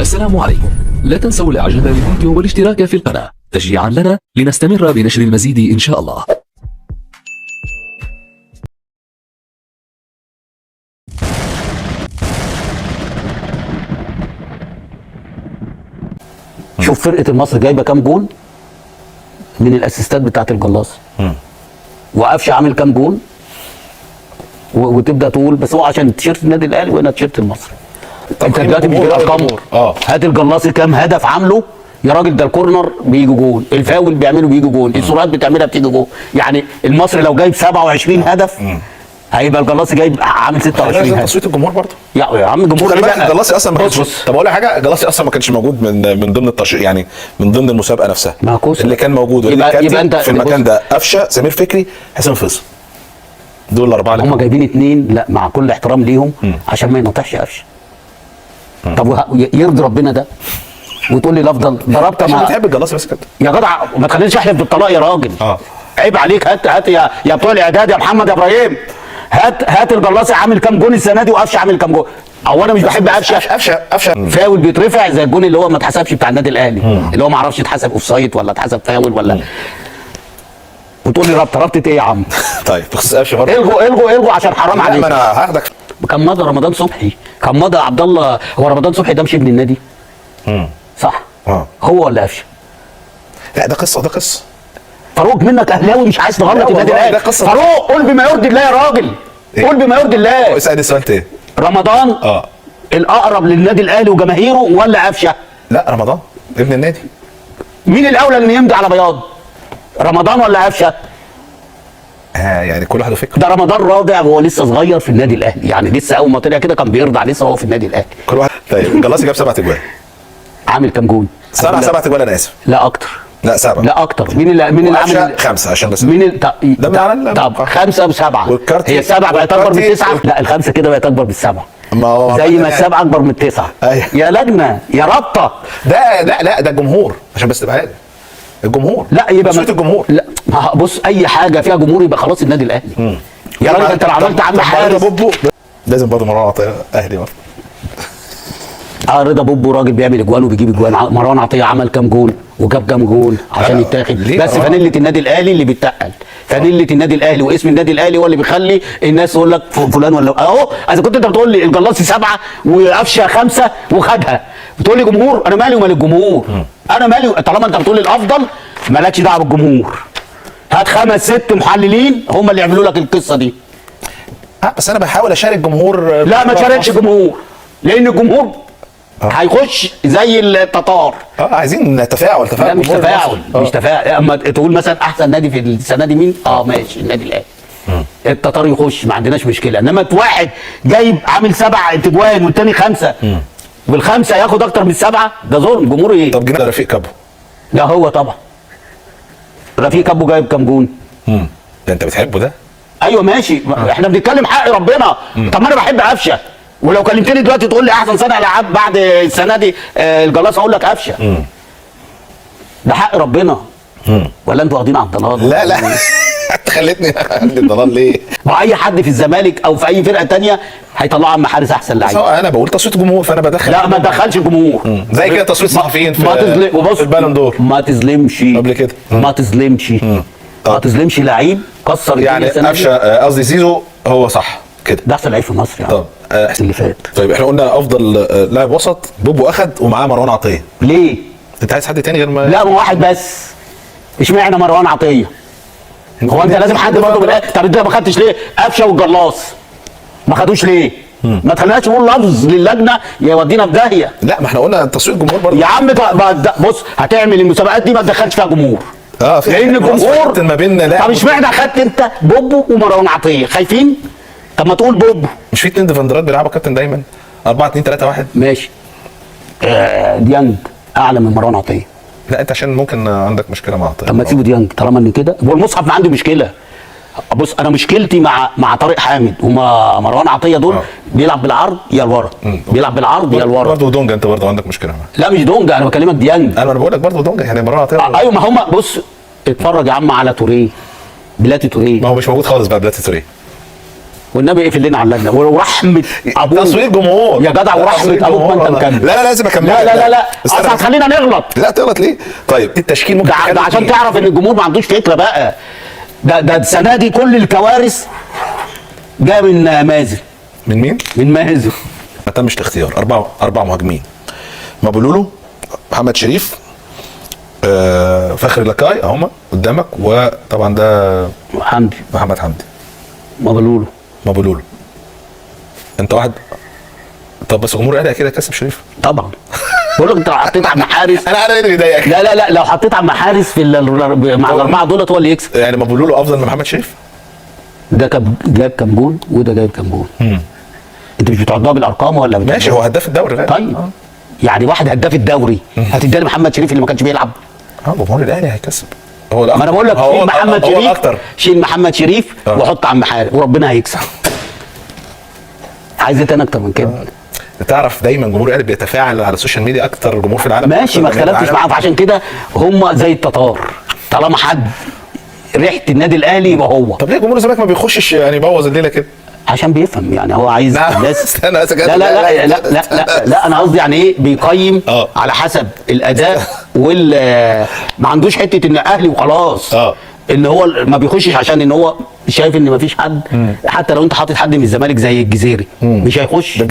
السلام عليكم. لا تنسوا الاعجاب بالفيديو والاشتراك في القناة تشجيعا لنا لنستمر بنشر المزيد ان شاء الله. شوف فرقه المصري جايبه كام جون من الاسيستات بتاعت الجلاصي، وقفشه عامل كام جون، وتبدا تقول بس هو عشان تيشيرت النادي الاهلي وهنا تيشيرت المصري. انت دلوقتي مش بالارقام. هات الجلاصي كام هدف عامله يا راجل، ده ال corner بيجي جون، الفاول بيعمله بيجي جون، السرعات بتعملها بتيجي جون. يعني المصري لو جايب 27 هدف هيبقى الجلاصي جايب عامل 26 هدف. تصويت الجمهور برضه يا عم الجمهور خلي ايه بالك بقى؟ الجلاصي اصلا ما بص كانش. بص طب اقول لك حاجة، الجلاصي اصلا ما كانش موجود من ضمن الترشيح، يعني من ضمن المسابقة نفسها. ما كوسة. اللي كان موجود وليد يبقى الكارتي انت في المكان ده، قفشه، سمير فكري، حسين فيصل، دول الاربعة اللي هم جايبين اتنين، لا مع كل احترام ليهم عشان ما ينطحش قفشه. طب يرضي ربنا ده وتقول لي الافضل ده رابطه عشان مع بتحب الجلاصي بس كده. يا جدع ما تخلينيش احلف بالطلاق يا راجل. عيب عليك. هات هات يا بتوع الاعداد، يا محمد يا ابراهيم، هات هات الجلاصي عامل كام جون السنة دي وقفشه عامل كام جون. او انا مش بحب قفشه. قفشه قفشه فاول بيترفع زي الجون اللي هو ما اتحسبش بتاع النادي الاهلي، اللي هو ما اعرفش اتحسب offside ولا اتحسب فاول ولا. وتقول لي رابطه، رابطه ايه يا عم؟ طيب بخصوص قفشه برضه، الغوا الغوا الغوا عشان حرام لا عليك. ما انا هاخدك. كان مضى رمضان صبحي، كان مضى عبد الله. هو رمضان صبحي ده مش ابن النادي؟ صح؟ هو ولا قفشه؟ لا ده قصة، ده قصة فاروق منك اهلاوي مش عايز تغلط النادي والله الاهلي. ده قصة. فاروق قول بما يرضي الله يا راجل، إيه؟ قول بما يرضي الله. اسالني سؤال تاني. رمضان الاقرب للنادي الاهلي وجماهيره ولا قفشه؟ لا رمضان ابن النادي. مين الاولى ان يمضي على بياض؟ رمضان ولا قفشه؟ يعني كل واحد وفكره. ده رمضان رادع وهو لسه صغير في النادي الاهلي، يعني لسه اول ما طلع كده كان بيرضع لسه وهو في النادي الاهلي. كل واحد. طيب الجلاصي جاب 7 اجوان. عامل كام جون؟ 7 اجوان انا اسف. لا اكتر. لا 7. لا اكتر. مين اللي مين اللي عامل 5 عشان بس مين ده من على طب 5 و7 والكارتي هي 7 بقت اكبر من 9. لا الخمسة كده بقت اكبر من السبعة. ما هو زي ما السبعة اكبر من التسعة. أيوه. يا لجنة يا رابطه. ده لا لا ده الجمهور عشان بس تبقى عارف. الجمهور. لا يبقى تصويت الجمهور. لا ما بص اي حاجة فيها جمهور يبقى خلاص النادي الاهلي. يا راجل انت لو عملت عم حارس بوبو لازم برضه مروان عطية اهلي برضه. رضا بوبو راجل بيعمل اجوان وبيجيب اجوان. مروان عطية عمل كام جون وجاب كام جون عشان يتاخد. بس فانيله النادي الاهلي اللي بيتقل، فانيله النادي الاهلي واسم النادي الاهلي هو اللي بيخلي الناس تقول لك فلان ولا اهو. اذا كنت انت بتقول لي الجلاصي 7 وقفشه 5 وخدها، بتقول لي جمهور، انا مالي ومال الجمهور؟ انا مالي؟ طالما انت بتقول لي الافضل مالكش دعوه بالجمهور. هات 5 6 محللين هم اللي يعملوا لك القصة دي. بس انا بحاول اشارك جمهور. لا ما تشاركش جمهور، لان الجمهور هيخش زي التتار. عايزين تفاعل. تفاعل لا مش تفاعل، مش تفاعل. اما تقول مثلا احسن نادي في السنة دي مين؟ ماشي النادي الاهلي. التتار يخش ما عندناش مشكلة، انما واحد جايب عامل 7 تجوان والتاني 5، والخمسة ياخد اكتر من 7، ده ظلم. جمهور ايه؟ طب جينا رفيق كابو. لا هو طبعا رفيق كابو جايب كام جون؟ ده انت بتحبه ده؟ ايوه ماشي. احنا بنتكلم حق ربنا. طب ما انا بحب قفشه، ولو كلمتني دلوقتي تقول لي احسن صانع العاب بعد السنة دي الجلاص، اقول لك قفشه. ده حق ربنا. ولا انتوا واخدين على الضلال؟ لا لا انت خليتني عندي الضلال ليه؟ ما اي حد في الزمالك او في اي فرقه ثانية هيطلعوا عم حارس احسن لعيب. انا بقول تصويت جمهور فانا بدخل. لا ما تدخلش الجمهور. زي كده تصويت صحفيين في البالون دور. ما تظلمش قبل كده. ما تظلمش. ما تظلمش لعيب كسر يعني قفشه، قصدي زيزو هو صح كده. ده احسن لعيب في مصر يعني. طب اللي فات. طيب احنا قلنا افضل لاعب وسط بوبو اخد ومعاه مروان عطية. ليه؟ انت عايز حد تاني غير ما لا ما واحد بس. اشمعنى مروان عطية؟ هو انت لازم حد برضه. طب انت ما خدتش ليه قفشه والجلاص؟ ما خدوش ليه؟ ما تخليناش نقول لفظ للجنة يودينا في داهية. لا ما احنا قلنا تصويت جمهور برضه يا عم. بص هتعمل المسابقات دي ما تدخلش فيها جمهور. لان الجمهور ما بين لاعب. طب اشمعنى خدت انت بوبو ومروان عطية؟ خايفين؟ طب ما تقول بوبو. مش في 2 defender ات بيلعبوا كابتن دايما 4 2 3 1؟ ماشي. ديانج اعلى من مروان عطية. لا انت عشان ممكن عندك مشكلة مع عطية. طب ما تسيبه ديانج طالما ان كده. والمصحف ما عنده مشكلة. بص انا مشكلتي مع طارق حامد ومع مروان عطية دول. بيلعب بالعرض يا لورا، بيلعب بالعرض يا لورا. برضه دونجا انت برضه عندك مشكلة معاه. لا مش دونجا، انا بكلمك ديانج. انا بقول لك برضه دونجا يعني مروان عطية. ايوه ما هم بص اتفرج يا عم على توريه، بلاتي توريه. ما هو مش موجود خالص بقى بلاتي توريه. والنبي اقفل لنا على اللجنة ورحمة ابوك. تصوير جمهور يا جدع، ورحمة ابوك ما انت مكمل. لا لا لازم اكمل. لا لا لا لا، اصل هتخلينا نغلط. لا تغلط ليه؟ طيب التشكيل ممكن ده عشان تعرف ان الجمهور ما عندوش فكرة بقى. ده السنة دي كل الكوارث جاية من مازن. من مين؟ من مازن. ما تمش الاختيار. اربع مهاجمين، مابولولو، محمد شريف، فخري لاكاي اهما قدامك، وطبعا ده حمدي، محمد حمدي. مابولولو. انت واحد. طب بس جمهور الاهلي كده كسب شريف طبعا. بقول لك انت لو حطيت عم حارس انا عارف ايه اللي بيضايقك. لا لا لا، لو حطيت عم حارس في مع الاربعة دولت هو اللي يكسب. يعني مابولولو افضل من محمد شريف؟ ده جاب كام جون وده جايب كام جون. انت مش بتعدها بالارقام ولا ماشي، هو هداف الدوري. طيب يعني واحد هداف الدوري هتديها لمحمد شريف اللي ما كانش بيلعب؟ جمهور الاهلي هيكسب. هو ما انا بقول لك شيل محمد شريف، شيل محمد شريف وحط عم حارس وربنا هيكسب. عايز ايه تاني اكتر من كده؟ تعرف دايما جمهور الاهلي بيتفاعل على ال social media اكتر جمهور في العالم. ماشي، ما اختلفتش معاه، فعشان كده هم زي التتار، طالما حد ريحه النادي الاهلي يبقى هو. طب ليه جمهور الزمالك ما بيخشش يعني يبوظ الليلة كده؟ عشان بيفهم يعني، هو عايز الناس. استنى بس. لا لا لا لا لا لا لا، انا قصدي يعني ايه، بيقيم على حسب الاداء وال ما عندوش حتة ان اهلي وخلاص. ان هو ما بيخشش عشان ان هو شايف ان ما فيش حد، حتى لو انت حاطط حد من الزمالك زي الجزيري مش هيخش.